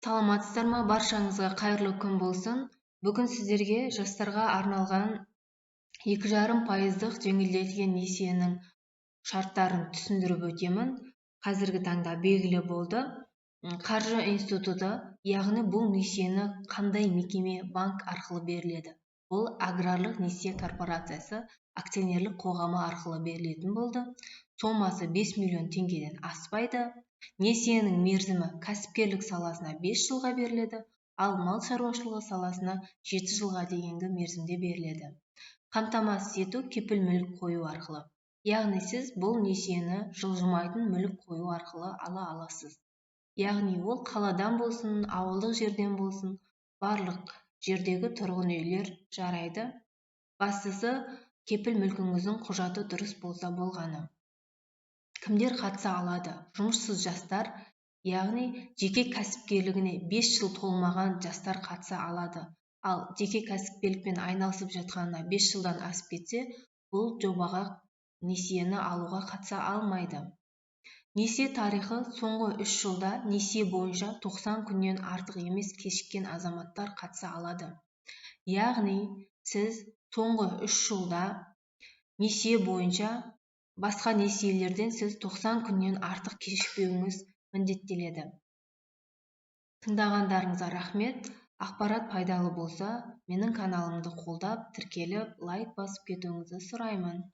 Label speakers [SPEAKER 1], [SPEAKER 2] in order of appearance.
[SPEAKER 1] Саламатсыздар ма! Баршаңызға қайырлы күн болсын! Бүгін сіздерге жастарға арналған 2,5 пайыздық жеңілдетілген несиенің шарттарын түсіндіріп өтемін. Қазіргі таңда белгілі болды қаржы институты, яғни бұл несиені қандай мекеме, банк арқылы беріледі. Бұл Аграрлық несие корпорациясы акционерлік қоғамы арқылы берілетін болды. Сомасы 5 миллион теңгеден аспайды. Несиенің мерзімі кәсіпкерлік саласына 5 жылға беріледі, ал мал шаруашылығы саласына 7 жылға дейінгі мерзімде беріледі. Қамтамасыз ету кепіл мүлік қою арқылы, яғни сіз бұл несиені жылжымайтын мүлік қою арқылы ала аласыз. Яғни ол қаладан болсын, ауылдық жерден болсын, барлық жердегі тұрғын үйлер жарайды. Бастысы, кепіл мүлкіңіздің құжаты дұрыс болса болғаны. Кімдер қатыса алады? Жұмыссыз жастар, яғни жеке кәсіпкерлігіне 5 жыл толмаған жастар қатыса алады. Ал жеке кәсіпкерлікпен айналысып жатқанына 5 жылдан асып кетсе, бұл жобаға несиені алуға қатыса алмайды. Несие тарихы соңғы 3 жылда несие бойынша 90 күннен артық емес кешіккен азаматтар қатыса алады. Яғни сіз соңғы 3 жылда несие бойынша, басқа несиелерден сіз 90 күннен артық кешікпеуіңіз міндеттеледі. Тыңдағандарыңызға рахмет! Ақпарат пайдалы болса, менің каналымды қолдап, тіркеліп, лайк басып кетуіңізді сұраймын.